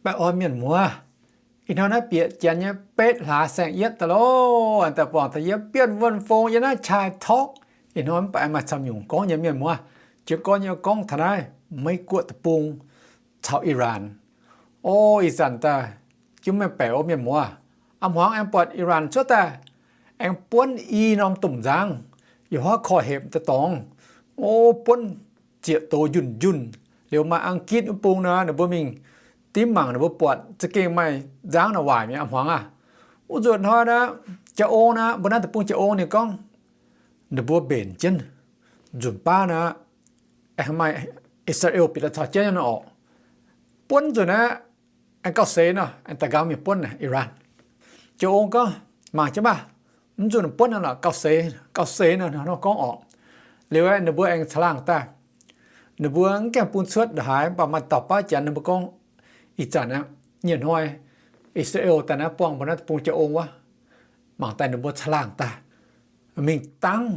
Baengh orn mienh muoz, ih hnoi naaiv bieqc janx nyei betv hlaax saeng-yietv daaih loh. Aengx daaih buangh daaih yie Bienh Wuonh Fongx yiem naaiv Chai Talk. Ih hnoi mv baac aengx maaih camv nyungc gorngv nyei mienh muoz. Jiez gorn yie gorngv taux naaiv Meiv Guoqv deic-bung caux Iran. O, ih zanc daaih jienv mienh baeqc o mienh muoz, a'hmuangx aengx buatc Iran cuotv daaih aengx buonv i norm domh nzangv, yiem huaav korv-hepc daaih dorngx. O, buonv zieqc doz njunh njunh. Liuz maaih Ang-gitv wuov bung nor, ninh mbuo mingh dimv mangc ninh mbuo buatc za'gengh maaih nzangv naaic waaic mi'aqv a'hmuangx aqv. Wuov nzunc hnoi naaiv, jaa-ong naaiv, mbuo naaiv deic-bung jaa-ong ninh gorngv ninh mbuo mbenc jienv. Nzunc baav naaiv, maaih I^saa^laa^en bieqc daaih caux jienv nor orqc. Buonv nzunc naaiv, aengx gauh seix nor, aengx daaih nqaang mingh buonv naaic Iran. Jaa-ong gorngv, mangc jienv maah, mv nzunc buonv naaiv lorqc, gauh seix, gauh seix nor, nor gorngv orqc. Liuz ninh mbuo aengx caangh laangh daaih. Ninh mbuo mv gaengh bun cuotv ndongc haaix, mv baac maaih dauh baav janx ninh mbuo gorngv, ih zanc aqv, nyei hnoi I^saa^laa^en daaih naaiv buangh mbuo naaiv deic-bung jaa-ong wuov, mangc daaih ninh mbuo caangh laangh daaih mingh dangv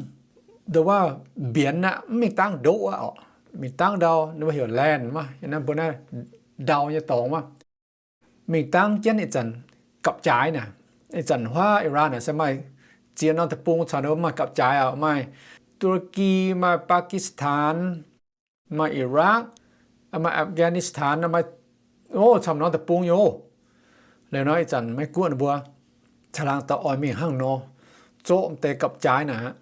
nduov wuov mbienx aqv, mv mingh dangv ndoqv aqv orqc. Mingh dangv ndau, ninh mbuo heuc land wuov, yiem naaiv mbuo naaiv ndau nyei dorngx wuov. Mingh dangv jienv ih zanc gapv-jaaix naaic. Ih zanc huaav Iran naaic se maaih ziex norm deic-bung caux ninh mbuo maaih gapv-jaaix aqv, maaih Turkey, maaih Pakistan, maaih Iraq, maaih Afghanistan, maaih, o, camv norm deic-bung nyei oc. Liuz nor ih zanc Meiv Guoqv ninh mbuo caangh laangh daaih oix mingh hnangv nor, zorqv m'deix gapv-jaaix naaic aqv,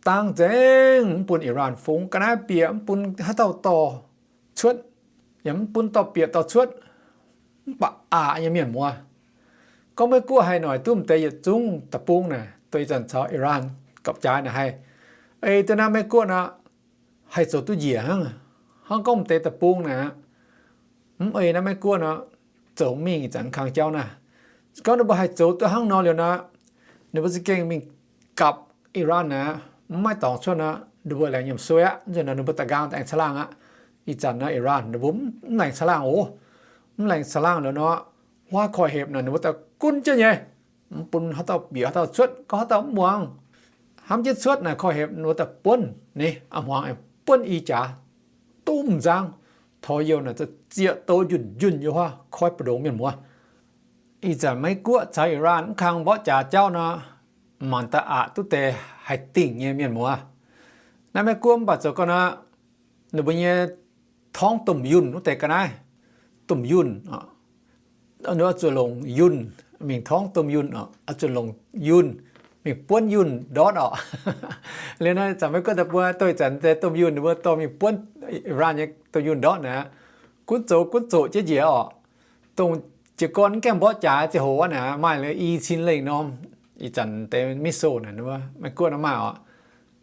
dangv nzengc, mv bun Iran fungx ga'naaiv bieqc, mv bun haaix dauh dorh cuotv, yaac mv bun dorh bieqc dorh cuotv. Mv baac aqc nyei mienh muoz, gorngv Meiv Guoqv haih noic duqv m'deix yietc zungv deic-bung naaic, dongh ih zanc caux Iran gapv-jaaix naaic haih ei duqv naaiv Meiv Guoqv nor, haih zoux duqv njiec hnangv. Hnangv gorngv m'deix deic-bung naaic, mv ei naaiv Meiv Guoqv nor, zoux mingh ih zanc kang jauv naaiv. Gorngv ninh mbuo haih zoux duqv hnangv nor liuz nor, ninh mbuo za'gengh mingh gapv Iran naaic, mv maaih dorngx cuotv nor, ninh mbuo laengz nyiemc suei aqv. Nzunc nor ninh mbuo da'nqaang daaih aengx caangh laangh aqv. Ih zanc nor Iran ninh mbuo mv laengz caangh laangh oc. Mv laengz caangh laangh liuz nor, huaav korv-hepc naaic ninh mbuo daaih gunv jienv nyei. Mv bun haaix dauh bieqc haaix dauh cuotv, gorngv haaix dauh mv muangx, hnamv jienv cuotv naaic korv-hepc ninh mbuo daaih buonv ni, a'hmuangx aengx buonv i jaax, duqv m'nzangv, torqv youh naaic zieqc douz njunh njunh yiem huaav koi mbu'ndongx mienh muoz. Ih zanc Meiv Guoqv caux Iran mv kang mborqv jaax jauv nor, mangc daaih aqc duqv deix haih dingh nyei mienh muoz. Naaiv Meiv Guoqv mv baac zoux gau nor, ninh mbuo nyei torngv domh yunh wuov deix ga'naaiv, domh yunh, oix zuqc longc yunh mingh torngv domh yunh oc, oix zuqc longc yunh mingh buonv yunh ndortv oc. Liuz nor zanc Meiv Guoqv daaih mbuo dongh ih zanc deix domh yunh ninh mbuo dorh mingh buonv Iran nyei domh yunh ndortv naaic, gunv zoux gunv zoqc jienv njiec oc. Dongh jiez gorn mv gaengh mborqv jaax ziangh hoc aqv naaic, maaih liuz i cin lengh norm. Ih zanc deix missile naaic, Meiv Guoqv nor maaih oc.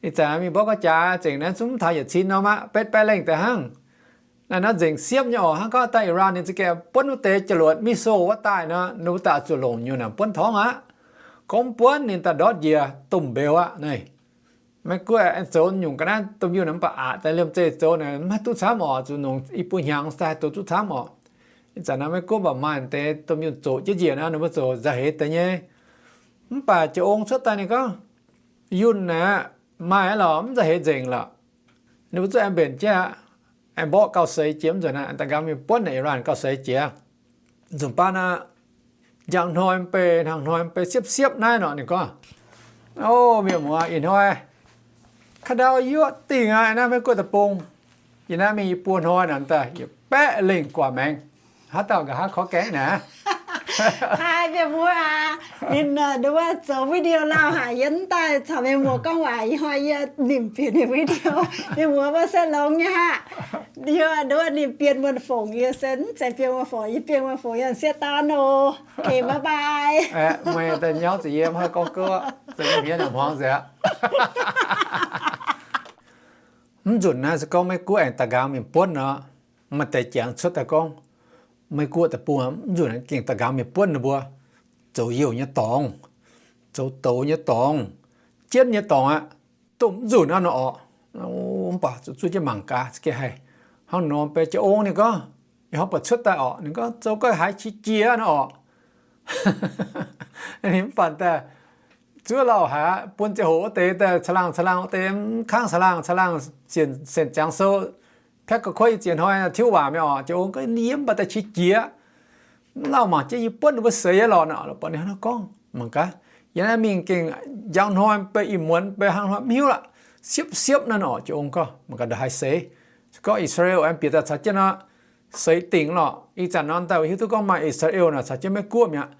Ih zanc mingh mborqv gau jaax zengc naaiv zungv mv taux yietc cin norm aqv, betv baeqv lengh daaih hnangv. Naaiv nor nzengc siepv nyei oc. Hnangv gorngv daaih Iran ninh za'gengh buonv wuov deix jauv-luoqc missile wuov daaih nor, ninh mbuo daaih zuqc longc nyungc naaic buonv torngv aqv. Gorngv mv buonv ninh daaih ndortv njiec domh mbeux aqv naaic. Meiv Guoqv aengx zoux nyungc ga'naaiv domh yunh mv baac aqc daaih liemh zeih zoux naaic mv haih duqv camv oc, zuqc longc i buo hnyangx daaih haih zoux duqv camv oc. Ih zanc naaiv Meiv Guoqv mv baac maaih deix domh yunh zoqc jienv njiec nor, ninh mbuo zoux nzauh heix deix nyei. Mv baac jiex ong cuotv daaih ninh gorngv, yunh naaic maaih aqv lorqc, mv nzauh heix nzengc lorqc. Ninh mbuo zuqc aengx mbenc jienv aqv. Aengx mborqv gauh seix jiex mv nzunc naaic, da'nqaang mingh buonv naaic Iran gauh seix jiex. Nzunc baav naaiv, njang hnoi mv bei, hnangv hnoi mv bei, siepv-siepv naaiv nor, ninh gorngv, O mienh muoz, ih hnoi ka'ndau yuoqv dingh aqv. Naaiv Meiv Guoqv deic-bung, yie naaiv mingh i buo hnoi naaic daaih, yie baeqv lengh guaax maengx. Haaix dauh nqa'haav korv gaengh naaic? Haih mienh muoz aac, ninh nduov zoux video lauh haic, yie mv daaih caux mienh muoz gorngv waac, ih hnoi yie nimc bieqc ninh video, mienh muoz mbuo se longx nyei haic. Yie nduov ninh Bienh Wuonh Fongc, yie se mv zeiz Bienh Wuonh Fongc, yie Bienh Wuonh Fongc yie sieqv daan oc. Okay, bye bye. Meih daaih nyauv zuqc yie mv haih gorngv gouv, zoux hmien hmuangx nzengc aqv. Mv nzunc naaiv se gorngv Meiv Guoqv aengx da'nqaang mingh buonv nor, maaih deix jangx cuotv daaih gorngv, Meiv Guoqv deic-bung mv nzunc gengh da'nqaang mingh buonv ninh mbuo zoux youh nyei dorngx, zoux douz nyei dorngx, jienv nyei dorngx aqv. Dongh mv nzunc naaiv nor orqc, mv baac zuqc zuov jienv mangc gaax za'gengh haih hnangv nor. Beiv jiex ong ninh gorngv, ih hnoi buatc cuotv daaih orqc, ninh gorngv zoux gau haaix qiex jiez nor orqc. Ninh mv baac daaih zuov lauh haic aqv, bun ziangh hoc wuov deix daaih caangh laangh caangh laangh wuov deix mv kangv caangh laangh caangh laangh, sienx ziangx sou, piatv ga'kuotv i ziex hnoi tiuv waac mi'aqv orqc. Jiex ong gorngv yie mv baac daaih qiex jiez aqv. Mv lauh mangc jienv yie buonv ninh mbuo seix nyei lorqc nor, buatc ninh hnangv nor gorngv. Mangc gaax, yie naaiv mingh gengh njang hnoi, mv bei ih muonz, mv bei hnangv hnoi, mv hiuv laqv, siepv-siepv naaiv nor, jiex ong gorngv, mangc gaax ndongc haaix seix. Se gorngv I^saa^laa^en aengx bieqc daaih caux jienv nor, seix dingc lorqc. Ih zanc nor daaih hiuv duqv gorngv maaih I^saa^laa^en naaic caux jienv Meiv-Guoqv mi'aqv.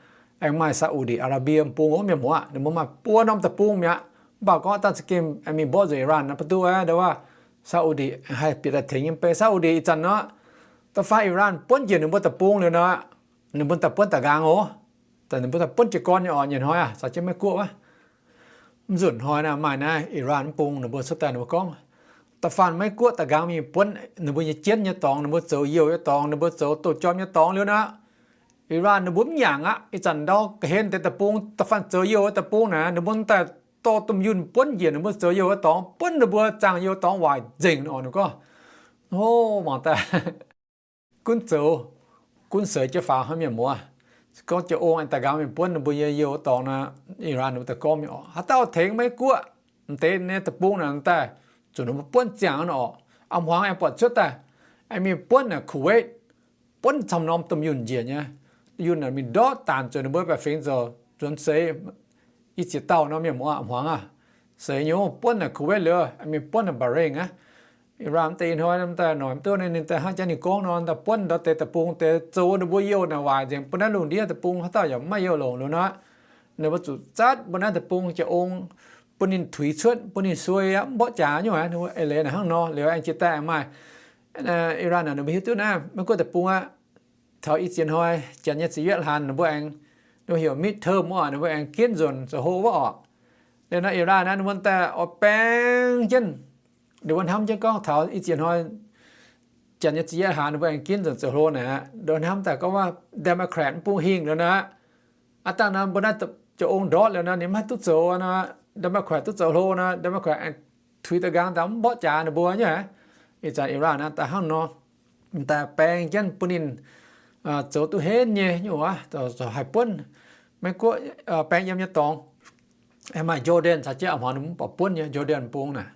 Aengx maaih Saa^u^di Aa^la^mbie bung ov, mienh muoz, ninh mbuo maaih buo norm deic-bung mi'aqv. Mv baac gorngv dangh za'gengh aengx mingh mborqv nzunc Iran nor, mv duqv aqv, ndo wuov Saa^u^di haih bieqc daaih tengx nyei. Mv bei Saa^u^di ih zanc nor, da'faanh Iran buonv njiec ninh mbuo deic-bung liuz nor, ninh mbuo daaih buonv da'nqaang oc. Ninh mbuo daaih buonv jiez gorn nyei orqc, nyei hnoi aqv, caux jienv Meiv-Guoqv wuov. Mv nzunc hnoi naaiv maaih naaiv Iran mv bung ninh mbuo cuotv daaih ninh mbuo gorngv, da'faanh Meiv-Guoqv da'nqaang mingh buonv ninh mbuo nyei jienv nyei dorngx, ninh mbuo zoux youh nyei dorngx, ninh mbuo zoux douz-jorm nyei dorngx liuz nor, Iran ninh mbuo mv nyaangc aqv. Ih zanc ndau ga'hlen deix deic-bung, da'faanh zoux youh deic-bung naaic, ninh mbuo daaih dorh domh yunh buonv njiec ninh mbuo zoux youh nyei dorngx, buonv ninh mbuo zaangh youh dorngx waaic nzengc orqc. Ninh gorngv, o, mangc daaih gunv zoux, gunv seix jienv faaux hnangv, mienh muoz. Se gorngv jiex ong aengx da'nqaang mingh buonv ninh mbuo nyei youh dorngx nor, Iran ninh mbuo daaih gorngv mingh orqc, haaix dauh tengx Meiv-Guoqv, m'deix nyei deic-bung naaic daaih zuqc ninh mbuo buonv ziangh nor orqc. A'hmuangx aengx buatc cuotv daaih, aengx mingh buonv naaic Kuwait, buonv camv norm domh yunh njiec nyei. Yunh naaic mingh ndortv daanc zuqc ninh mbuo baeqc fingx zoux nzuonx seix, i ziex dauh nor, mienh muoz, a'hmuangx aqv. Seix nyei buonv naaic Kuwait liuz, aengx mingh buonv naaic Bahrain aqv. Iran deix ih hnoi daaih noic mv duqv ninh daaih hnangv jangx ninh gorngv nor, daaih buonv ndortv deix deic-bung deix zoux ninh mbuo youh naaic waaic nzengc, bun naaiv lungh ndiev deic-bung haaix dauh yaac mv maaih youh longc liuz nor, ninh mbuo zuqc zatv bun naaiv deic-bung jiex ong, bun ninh tuix cuotv, bun ninh suei aqv, mv mborqv jaax nyei aqv. Ninh mbuo eix leiz naaic hnangv nor liuz, aengx jiex daaih aengx maaih Iran naaic ninh mbuo hiuv duqv naaiv Meiv-Guoqv deic-bung aqv. Taux i ziex hnoi janx nyei ziepc yietv hlaang ninh mbuo aengx, ninh mbuo heuc midterm orqc, ninh mbuo aengx ginv nzunc zoux hlo wuov orqc. Liuz nor Iran naaiv ninh mbuo daaih oix baeng jienv, ninh mbuo hnamv jienv gorngv taux i ziex hnoi janx nyei ziepc yietv hlaang ninh mbuo aengx ginv nzunc zoux hlo naaic, ninh mbuo hnamv daaih gorngv wuov Democrat mv bung hingh liuz nor, aav dangh nor mbuo naaiv jiex ong ndortv liuz nor, ninh mv haih duqv zoux nor, Democrat duqv zoux hlo nor, Democrat aengx tuix da'nqaang daaih mv mborqv jaax ninh mbuo nyei aqv. Ih zanc Iran naaiv daaih hnangv nor, daaih baeng jienv bun ninh zoux duqv henv nyei nyei wuov, haih buonv Meiv-Guoqv baeng yiem nyei dorngx. Aengx maaih Jordan caux jienv a'hmuangx ninh mbuo mv baac buonv nyei, Jordan bung naaic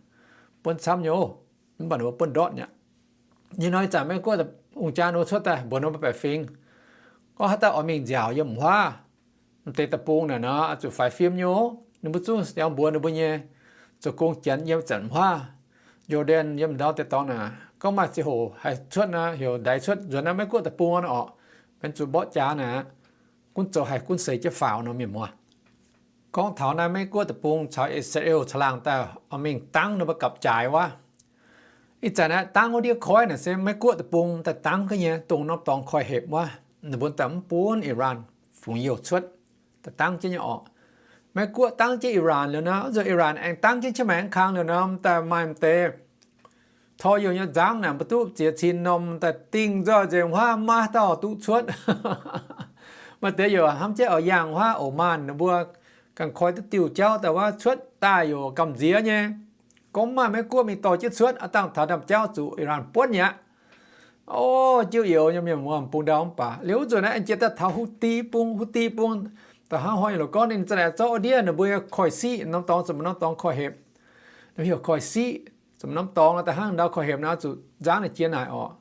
buonv camv nyei oc, mv baac ninh mbuo buonv ndortv nyei. Nyei nor ih zanc Meiv-Guoqv ong-jaa ninh mbuo cuotv daaih mbuox ninh mbuo baeqc fingx gorngv haaix dauh oix mingh nziaauc yiem m'huaav m'deix deic-bung naaic nor, zuqc faix fim nyei oc. Ninh mbuo zungv yaac mbuox ninh mbuo nyei zoux gong janx yiem zanc m'huaav, Jordan yiem ndau deix dorngx naaic, gorngv maaih ziangh hoc haih cuotv nor, heuc ndaix cuotv nzuonx naaiv Meiv-Guoqv deic-bung nor orqc, benx zuqc mborqv jaax naaic, gunv zoux haih gunv seix jienv faaux nor, mienh muoz. Gorngv taux naaiv Meiv-Guoqv deic-bung caux I^saa^laa^en caangh laangh daaih oix mingh dangv ninh mbuo gapv-jaaix wuov. Ih zanc naaiv dangv wuov ndiev koiv naaic se Meiv-Guoqv deic-bung daaih dangv ga'nyei, dongh norm dorngx koiv-hepc wuov, ninh mbuo daaih mv bun Iran fungx youh cuotv, daaih dangv jienv nyei orqc. Meiv-Guoqv dangv jienv Iran liuz nor, nzunc Iran aengx dangv jienv qiex maengx kang liuz nor, daaih maaih m'deix tor youh nyei nzangv naaic mbu'duqv ziex cin norm daaih dingh nzoih nzengc, huaav maiv dauh duqv cuotv. Maaih deix youh hnamv jienv oix yangh huaav Oman, ninh mbuo ganh koi duqv diuh jauv daaih wuov cuotv daaih youh gamh nziex nyei. Gorngv maaih Meiv-Guoqv mingh dorh jienv cuotv, aav dangh taux ndaamv-jauv zuqc Iran buonv mi'aqv. O, jiuv youz nyei mienh muoz, bung ndau mv baac liuz wuov nzunc naaiv aengx jiex daaih taux Houthi bung. Houthi bung da'hnangv hnoi loz gorngv ninh za'naaic zorqv wuov ndiev ninh mbuo nyei koiv-siqv, norm dorngx zuqc norm dorngx koiv-hepc, ninh heuc koiv-siqv, zuqc norm dorngx da'hnangv ndau koiv-hepc naaiv zuqc nzangv naaic jiex naaic orqc.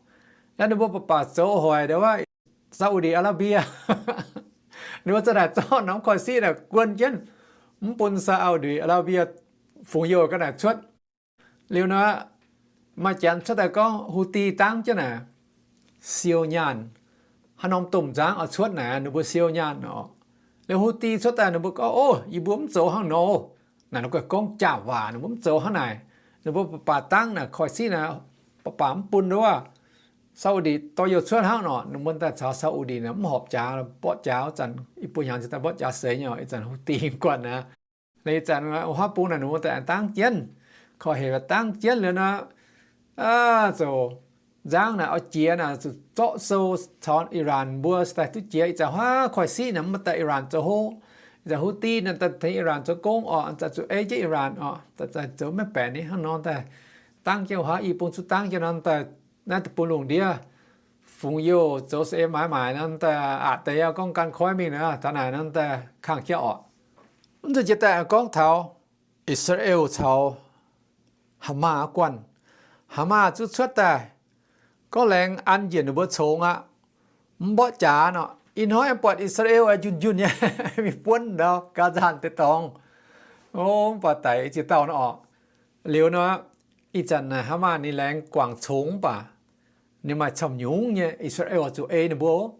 Naaiv ninh mbuo baac baac zoux hoic ndau wuov Saudi Arabia, ninh mbuo za'naaic zorqv norm koiv-siqv naaic guon jienv, mv bun Saudi Arabia fungx youh ga'naaic cuotv. Liuz nor, maaih janx cuotv daaih gorngv Houthi dangv jienv naaic siou nyaanh, haaix norm domh nzangv oix cuotv naaic ninh mbuo siou nyaanh orqc. Liuz Houthi cuotv daaih ninh mbuo gorngv, o, yie mbuo mv zoux hnangv nor. Naaic ninh gorngv jaav waac, ninh mbuo mv zoux hnangv naaic. Ninh mbuo baac baac dangv naaic koiv-siqv naaic, baac baac mv bun wuov Saudi dorh youh cuotv hnangv nor, ninh mbuo daaih caux Saudi naaic mv horpc jaax, mborqv jaax wuov zanc, i buo hnyangx cingx daaih mborqv jaax seix nyei, ih zanc Houthi guanh aqv. Liuz ih zanc huaav bung naaic ninh mbuo daaih dangv jienv, koiv-hepc dangv jienv liuz nor, zoux nzangv naaic oix jiex naaic zuqc zorqv sou caux Iran mbuo daaih duqv jiex. Ih zanc huaav koiv-siqv naaic mv daaih Iran zoux hlo. Ih zanc Houthi naaic daaih tengx Iran zoux gong orqc, daaih zuqc ei jienv Iran orqc, daaih zoux maiv baeqc ni hnangv nor daaih dangv jienv huaav i bung zuqc dangv jienv nor daaih naaiv deic-bung lungh ndiev fungx youh zoux saeng maaiz maaic nor daaih aqc deix gorngv gan koiv mingh nor, taux naaic nor daaih kangh jienv orqc. Mv nzunc jiex daaih gorngv taux I^saa^laa^en caux Hamas guanh. Hamas zuqc cuotv daaih gorngv laengz an njiec ninh mbuo congx aqv, mv mborqv jaax nor. Ih hnoi aengx buatc I^saa^laa^en njunh njunh nyei mingh buonv ndau Gaza deix dorngx. O, mv baac daic ziex dauh nor orqc. Liuz nor, ih zanc Hamas ninh laengz guangc congx mv baac ninh maaih camv nyungc nyei, I^saa^laa^en zuqc ei ninh mbuo.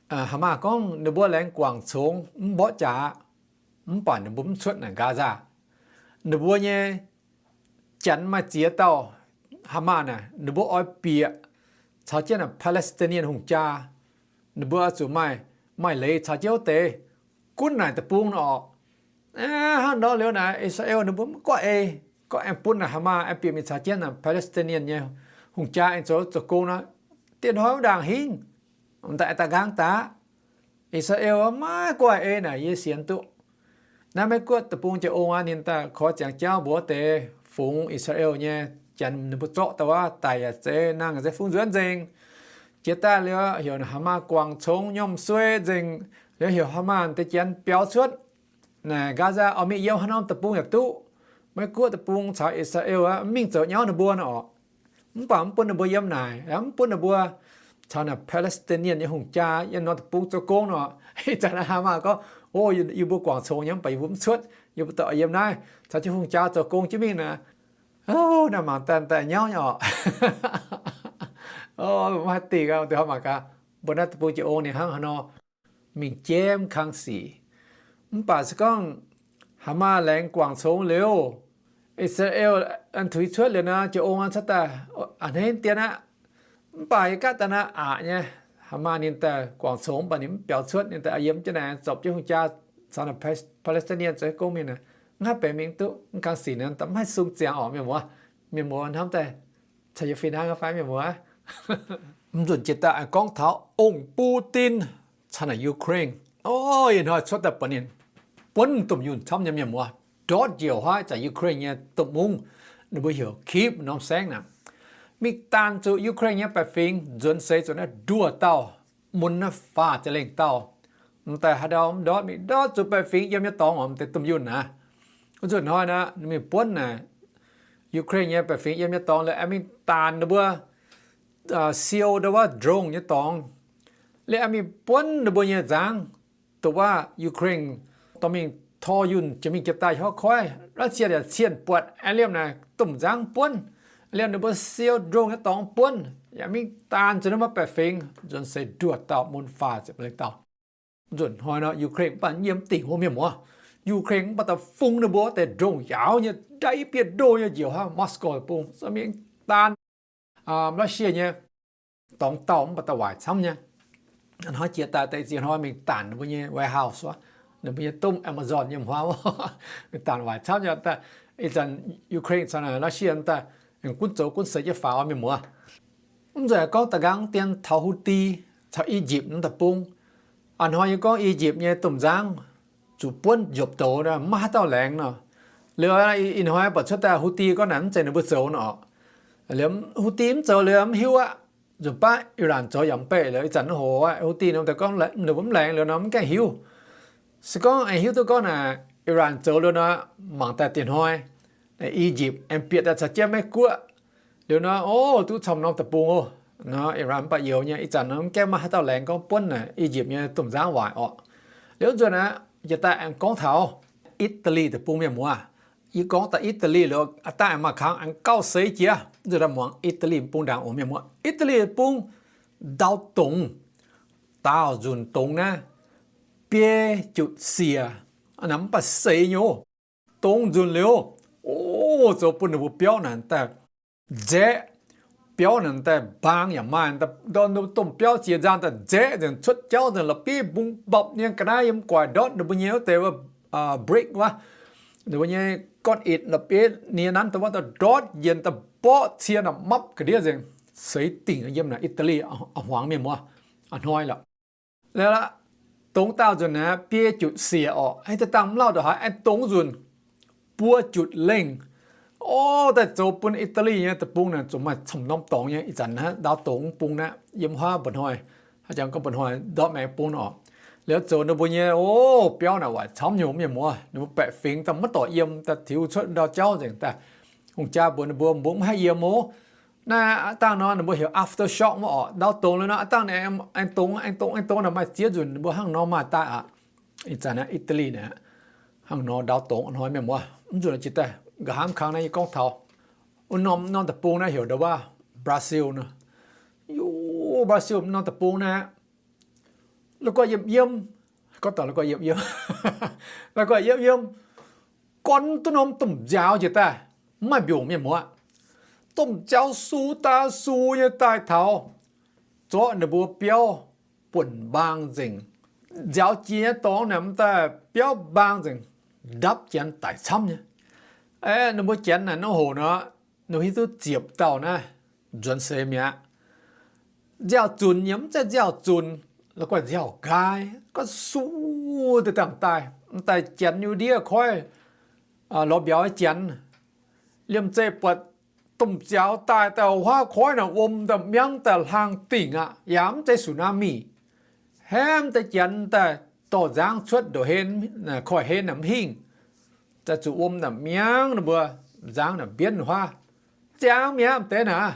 Hamas gorngv ninh mbuo laengz guangc congx mv mborqv jaax, mv baac ninh mbuo mv cuotv naaic Gaza. Ninh mbuo nyei janx maaih ziex dauh Hamas naaic, ninh mbuo oix bieqc caux jienv naaic Palestinian hungh jaa. Ninh mbuo oix zuqc maaih, maaih leiz caux jienv wuov deix gunv naaic deic-bung nor orqc. Hnangv nor liuz naaic, I^saa^laa^en ninh mbuo mv guaih ei, gorngv aengx bun naaic Hamas aengx bieqc mingh caux jienv naaic Palestinian nyei hungh jaa aengx zoux zoux gong nor, dieh hnoi wuov ndaangc hingv, m'daaih daaih nqaang daaih. I^saa^laa^en maiv guaih ei naaic, yie sienx duqv. Naaiv Meiv Guoqv deic-bung jiex ong aqv, ninh daaih koi ziangx jauv mbuox deix fungx I^saa^laa^en nyei janx ninh mbuo zorqv daaih wuov, daic yaac zeiz, nangh yaac zeiz, fungx nzuonx nzengc. Jiex daaih liuz heuc Hamas guangc congx nyormh suei nzengc, liuz heuc Hamas deix janx biaux cuotv naaic Gaza oix mingh yiem haaix norm deic-bung yaac duqv. Meiv Guoqv deic-bung caux I^saa^laa^en mv mingh zoux nyauv ninh mbuo nor orqc. Mv baac mv bun ninh mbuo yiem naaic, mv bun ninh mbuo caux naaic Palestinian nyei hungh jaa yiem norm deic-bung zoux gong nor. Ih zanc Hamas gorngv, o, yie mbuo guangc congx nyei mv baac yie mbuo mv cuotv, yie mbuo dorh yiem naaiv caux jienv hungh jaa zoux gong jienv mingh naaic. O, naaiv mangc daaih daaih nyauv nyei orqc. O, maiv haih dingh aqv, dongh hnoi mangc gaax, mbuo naaiv deic-bung jiex ong ninh hnangv haaix nor mingh jiem kang sic. Mv baac se gorngv Hamas laengz guangc congx liuz, I^saa^laa^en tuix cuotv liuz nor, jiex ong cuotv daaih a'hneiv dien aqv. Mv baac yie gaatv daaih naaiv aqc nyei, Hamas ninh daaih guangc congx mv baac ninh mv biaux cuotv, ninh daaih yiem jienv naaic zorpc jienv hungh jaa caux naaic Palestinian zoux gong mingh naaic, mv haih benx mingh duqv, mv kang sic naaic daaih mv haih sung ziangx orqc, mienh muoz. Mienh muoz hnamv daaih caux yie fih hnangv fai, mienh muoz? Mv nzunc jiex daaih aengx gorngv taux ong Putin caux naaic Ukraine. O, ih hnoi cuotv daaih buatc ninh buonv domh yunh camv nyei, mienh muoz. Ndortv njiec huaav zanc Ukraine nyei domh mungv, ninh mbuo heuc Kyiv norm saengv naaic, mingh daanh zuqc Ukraine nyei baeqc fingx nzuonx seix zuqc naaiv nduoh dauh mun naaiv faah ziepc lengh dauh. M'daaih haaix ndau mv ndortv, mingh ndortv zuqc baeqc fingx yiem nyei dorngx oc, m'deix domh yunh aqv. Wuov nzunc hnoi naaic, ninh mingh buonv naaic Ukraine nyei baeqc fingx yiem nyei dorngx, liuz aengx mingh daanh ninh mbuo siou ndau wuov drone nyei dorngx, liuz aengx mingh buonv ninh mbuo nyei nzangv. Dongh wuov Ukraine dorh mingh tor yunh jiex mingh jiex daaih hiuv koiv, Russia yaac cienh buatc, aengx liemh naaic domh nzangv buonv, liemh ninh mbuo siou drone nyei dorngx buonv, yaac mingh daanh zuqc naaiv maiv baeqc fingx nzuonx seix nduoh dauh mun faah ziepc lengh dauh. Nzunc hnoi nor Ukraine mv baac yiem dingc wuov, mienh muoz. Ukraine mv baac daaih fungx ninh mbuo deix drone yaauv nyei, ndaiv bieqv ndo nyei njiec huaav Moscow bung, mingh daanh Russia nyei dorngx dauh mv baac daaih waaic camv nyei. Hnoi jiex daaih deix ziex hnoi mingh daanh ninh mbuo nyei warehouse wuov, ninh mbuo nyei domh Amazon yiem huaav, mingh daanh waaic camv nyei. Ih zanc Ukraine caux naaic Russia daaih gunv zoux gunv seix jienv faaux, mienh muoz. Mv nzunc gorngv da'nqaang dien taux Houthi caux Egypt naaiv deic-bung. A'hnoi yie gorngv Egypt nyei domh nzangv zuqc buonv njopc douz, maiv haaix dauh laengz nor. Liuz ih hnoi buatc cuotv daaih Houthi gorngv naaic mv zeiz ninh mbuo zoux nor. Liuz Houthi mv zoux liuz mv hiuv aqv. Nzunc baav Iran zoux yaac mv baac liuz ih zanc hoc Houthi ninh daaih gorngv ninh mbuo mv laengz liuz nor mv gaengh hiuv. Se gorngv aengx hiuv duqv gorngv naaic Iran zoux liuz nor, mangc daaih dieh hnoi Egypt aengx bieqc daaih caux jienv Meiv Guoqv liuz nor, o, duqv camv norm deic-bung oc. Nor Iran mv baac youz nyei, ih zanc nor mv gaengh maaih haaix dauh laengz gorngv buonv naaic Egypt nyei domh nzangv waaic orqc. Liuz nzunc naaic jiex daaih aengx gorngv taux Italy deic-bung, mienh muoz. Yie gorngv daaih Italy liuz, aa dangh aengx maaih kangx aengx gauh seix jiex. Nzunc daaih muangx Italy bung ndaangc oc, mienh muoz. Italy bung ndau dongz, daauh nzunc dongz naaiv biei jutc siec, naaic mv baac seix nyei. Dongz nzunc liuz, o, zoux bun ninh mbuo biauv naaic daaih nzaeqv, biauv naaic daaih mbaang yaac maaih, ndortv domh biauv ziex nzangh daaih nzaeqv nzengc, cuotv jauv nzengc, la'bieiv mbung mbapc nyei ga'naaiv yiem guaic ndortv ninh mbuo nyei wuov deix brick wuov, ninh mbuo nyei gorn-itc la'bieiv nie nanv daaih wuov, daaih ndortv yienx daaih mborqv cie naaic mapv ga'ndiev nzengc, seix dingc yiem naaic Italy a'hmuangx, mienh muoz. A'hnoi lorqc. Laaix dongz daauh nzunc naaic biei jutc siec orqc. Haaix deix dangh mv lauh ndongc haaix, aengx dongz nzunc buo jutc lengh. O, daaih zoux bun Italy nyei deic-bung naaic zuqc maaih camv norm dorngx nyei. Ih zanc naaiv ndau dongz bung naaiv yiem huaav mba'hnoi, haaix jangx gorngv mba'hnoi ndortv maengx bung orqc. Liuz zoux ninh mbuo nyei, o, biauv naaic waaic camv nyei, mienh muoz. Ninh mbuo baeqc fingx daaih maiv dorh yiem, daaih tiux cuotv ndau jauv nzengc daaih. Hungh jaa mbuox ninh mbuo, mbuo mv haih yiem oc. Naaiv aav dangh nor ninh mbuo heuc aftershock mv oc. Ndau dongz liuz nor aav dangh ninh aengx dongz, aengx dongz, aengx dongz naaic maaih ziex nzunc ninh mbuo hnangv nor maaih daaih aqv. Ih zanc naaiv Italy naaic hnangv nor ndau dongz hnoi mienh muoz. Mv nzunc jiex daaih nqa'haav kang naaiv yie gorngv taux wuov norm, norm deic-bung naaiv heuc ndau wuov Brazil nor. Yo, Brazil norm deic-bung naaiv, la'guaih yiem yiem, gorngv taux la'guaih yiem yiem, la'guaih yiem yiem, gorn duqv norm domh nziaaux jiex daaih, mv maaih mbiungc mienh muoz. Domh nziaaux sux daaih sux nyei daaih taux zorqv ninh mbuo biauv buonc mbaang nzengc. Nziaaux jiex nyei dorngx naaic mv daaih biauv mbaang nzengc, ndapv janx daic camv nyei. Aeqv, ninh mbuo janx naaic nor hoc nor, ninh mbuo hiuv duqv ziepc dauh naaiv nzuonx seix mi'aqv. Nziaaux zunc yaac mv zeiz nziaaux zunc, la'guaih nziaaux nqaai, gorngv sux deix dangh daaih, mv daaih janx nyei ndiev koiv lorz mbiauz janx. Liemh zeih buatc domh nziaaux daaih, daaih huaav koiv naaic wuom daaih miangv daaih hlang dingc aqv, yaac mv zeiz tsunami. Hnamv deix janx daaih dorh nzangv cuotv ndoqc hei, koiv-hei naaic mv hingh, daaih zuqc wuom naaic miangv ninh mbuo, nzangv naaic mbienv huaav, ziangx mi'aqv m'deix naaic.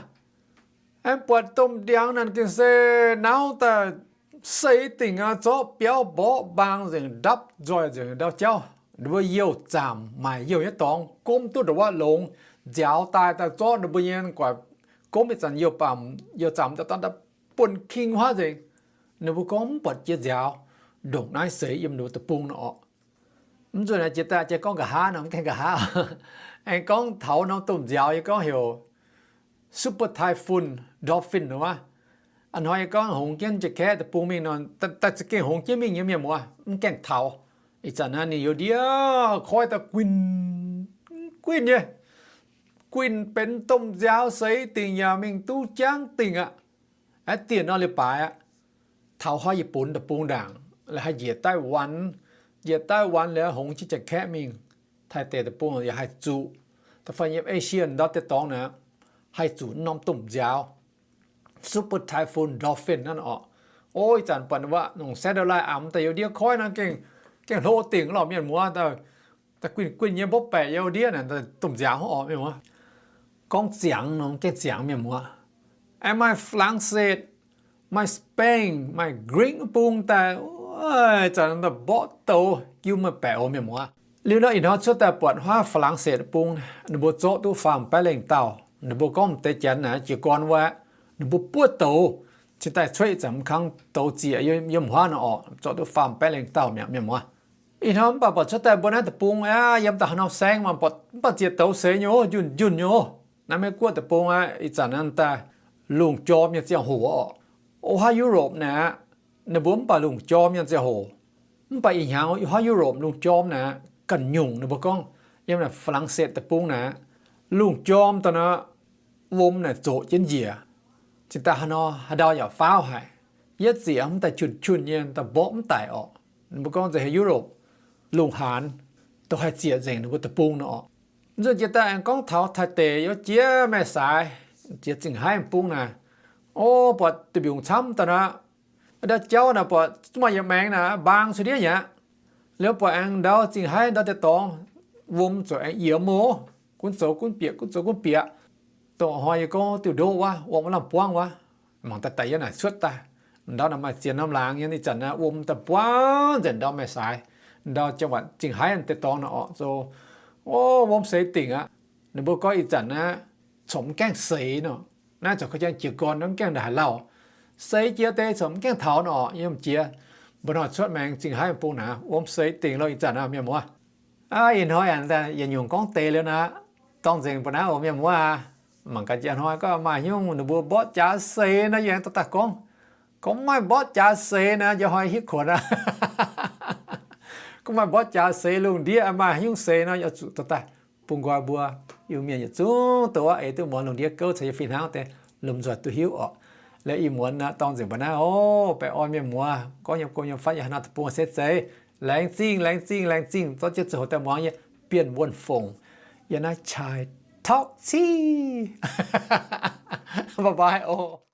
Aengx buatc domh ndiangx naaic gengh se nauv daaih seix dingc aqv, zorqv biauv mborqv mbaang nzengc, ndapv nzoih nzengc ndau jauv. Ninh mbuo youh zaamc maaic youh nyei dorngx gomv duqv ndongc wuov longx, nziaaux daaih daaih zorqv ninh mbuo nyei guaaic gomv ih zanc youh zaamc daaih buonv king huaav nzengc. Ninh mbuo gorngv mv buatc jiex nziaaux ndongc naaiv seix yiem ninh mbuo deic-bung nor orqc. Mv nzunc jiex daaih jiex gorngv nqa'haav nor, mv gaengh nqa'haav. Aengx gorngv taux norm domh nziaaux yie gorngv heuc Super Typhoon Dolphin nor wuov. A'hnoi yie gorngv hongx jienv Janx-Kaeqv deic-bung mingh nor, daaih za'gengh hongx jienv mingh nyei mienh muoz, mv gaengh taux. Ih zanc naaiv ninh youz ndiev koiv daaih guinh, guinh nyei, guinh benx domh nziaaux seix dingc yaac mingh duqv jangv dingc aqv. Aeqv, dieh nor leiz-baaix aqv, taux huaav Yietc-Bun deic-bung ndaangc, la'haih njiec Taiv-Wan, njiec Taiv-Wan liuz hongx jienv Janx-Kaeqv mingh, Taiv deic-bung yaac haih zuqc, da'faanh yiem Asia ndau deix dorngx naaic, haih zuqc norm domh nziaaux Super Typhoon Dolphin naaiv orqc. O, ih zanc buatc wuov nongc satellite amx daaih youz ndiev koiv nor, gengh hlo dingc lorqc mienh muoz. Daaih guinh guinh nyei mborqv baeqc youz ndiev naaic, domh nziaaux orqc mienh muoz. Gorngv ziangx nor, gaengh ziangx mienh muoz. Aengx maaih Flangsetv, maaih Spain, maaih Greek bung daaih, zanc daaih mborqv douz jiu maaih baeqc oc mienh muoz. Liuz nor ih hnoi cuotv daaih buatc huaav Flangsetv bung, ninh mbuo zorqv duqv faam baeqv lengh dauh. Ninh mbuo gorngv m'deix janx naaic jiez gorn wuov, ninh mbuo buov douz cingx daaih cuotv ih zanc m'kangx douz zieqc yiem huaav nor orqc, zorqv duqv faam baeqv lengh dauh mi'aqv mienh muoz. Ih hnoi mv baac buatc cuotv daaih mbuo naaiv deic-bung aqv, yiem da'haaix norm saengv mv baac, mv baac zieqc douz seix nyei, njunh njunh nyei. Naaiv Meiv-Guoqv deic-bung aqv, ih zanc naaiv daaih lungh jorm nyei ziangh hoc orqc. O, huaav Europe naaic, ninh mbuo mv baac lungh jorm nyei ziangh hoc. Mv baac ih hnyangx huaav Europe lungh jorm naaic ganh nyungc ninh mbuo gorngv, yiem naaic Flangsetv deic-bung naaic, lungh jorm daaih nor, wuom naaic zoqc jienv njiec. Cingx daaih haaix nor haaix ndau yaac faauv haic. Yietv ziec mv daaih qun-qun nyei, daaih mborqv mv daic orqc. Ninh mbuo gorngv nzengc heuc Europe lungh haanz, dongh haih ziec nzengc ninh mbuo deic-bung nor orqc. Nzunc jiex daaih aengx gorngv taux Taiv deic youz jiex Maengx Saaix, jiex Zingh Haaix bung naaic, o, buatc duih mbiungc camv daaih nor, ndau jauv naaic buatc zuqc maaih yietc maengx naaic mbaang cuotv ndiev aqv. Liuz buatc aengx ndau Zingh Haaix ndau deix dorngx, wuom zoux aengx yiemx oc, gunv zoux gunv bieqc, gunv zoux gunv bieqc. Dongh hnoi yie gorngv diuh ndoqv wuov, wuom lamh buangv wuov, mangc daaih daaih yiem naaic cuotv daaih. Ndau naaic maaih ziex norm laangz nyei, ih zanc naaiv wuom daaih buangv nzengc ndau Maengx Saaix, ndau จังหวัด Zingh Haaix deix dorngx naaic orqc. Zoux, o, wuom seix dingc aqv. Ninh mbuo gorngv ih zanc naaiv corc mv gaengh seix nor, naaiv corc ka'jang jiez gorn mv gaengh ndaaih haaix lauh. Seix jiex deix corc mv gaengh taux nor orqc, yiem jiex mba'hnoi cuotv maengx Zingh Haaix bung naaic wuom seix dingc loh ih zanc aqv mienh muoz. Aa, ih hnoi yaac nyungc gorngv deix liuz naaic, dorng nzengc mba'hnoi oc mienh muoz aac. Mangc gaax jiex hnoi gorngv maaih nyungc ninh mbuo mborqv jaax seix nor, yie aengx dorh daaih gorngv. Gorngv maaih mborqv jaax seix naaic, jiex hnoi hitv kuonx aqv. Gorngv maaih mborqv jaax seix lungh ndiev, maaih nyungc seix nor, yie zuqc dorh daaih bun nqoi mbuo Iu-Mienh yietc zungv doqc aqv, eix duqv muonz lungh ndiev gouv caux yie fih hnangv deix lomh nzoih duqv hiuv orqc. Liuz ih muonz naaic dorng nzengc mba'hnoi oc, baengh orn mienh muoz, gorngv yiem gong yiem fatv yaac haaix nor deic-bung se zeiz. Laengz zingh, laengz zingh, laengz zingh zorqv jienv ziangh hoc daaih muangx yie Bienh Wuonh Fongc yiem naaiv Chai Talk Cih. Bye bye oc.